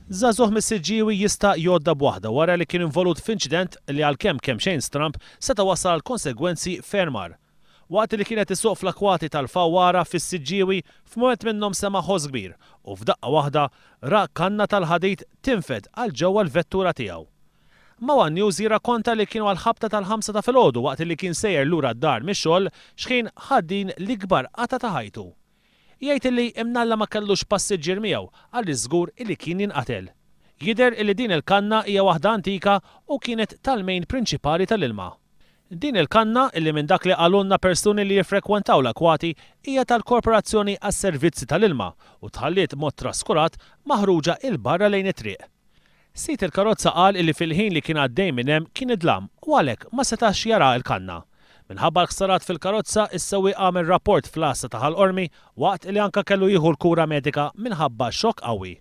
Żagħżugħ mis-Siġġiewi jista' jgħoddha b'waħda wara li kien involut f'inċident li għalkemm kemxejn stramb seta' wassal għal konsegwenzi ferm agħar. Waqt li kien qed isuq fl-akwati tal-Fawwara fis-Siġġiewi, f'mument minnhom sema' ħoss kbir u f'daqqa waħda ra kanna tal-ħadid tinfed għal ġewwa l-vettura tiegħu. Ma' one News jirrakkonta li kienu għall-ħabta tal-ħamsa ta' filgħodu waqt li kien sejjer lura d-dar mix-xogħol x'ħin ħa din l-ikbar qatgħa ta' ħajtu. Jgħid illi imnalla ma kellux passiġġier miegħu għaliex żgur illi kien jinqatel. Jidher illi din il-kanna hija waħda antika u kienet tal-main prinċipali tal-ilma. Din il-kanna, illi minn dak li qalulna persuni li jiffrekwentaw l-akwati, hija tal-Korporazzjoni għas-Servizzi tal-Ilma u tħalliet mod traskurat maħruġa 'il barra lejn it-triq. Sid il-karozza qal illi fil-ħin li kien għaddej minn hemm kien id-dlam u għalhekk ma setax jara l-kanna. Minħabba l-ħsarat fil-karozza, is-sewwieq għamel rapport fl-għassa ta' Ħal Qormi waqt li anke kellu jieħu l-kura medika minħabba xokk qawwi.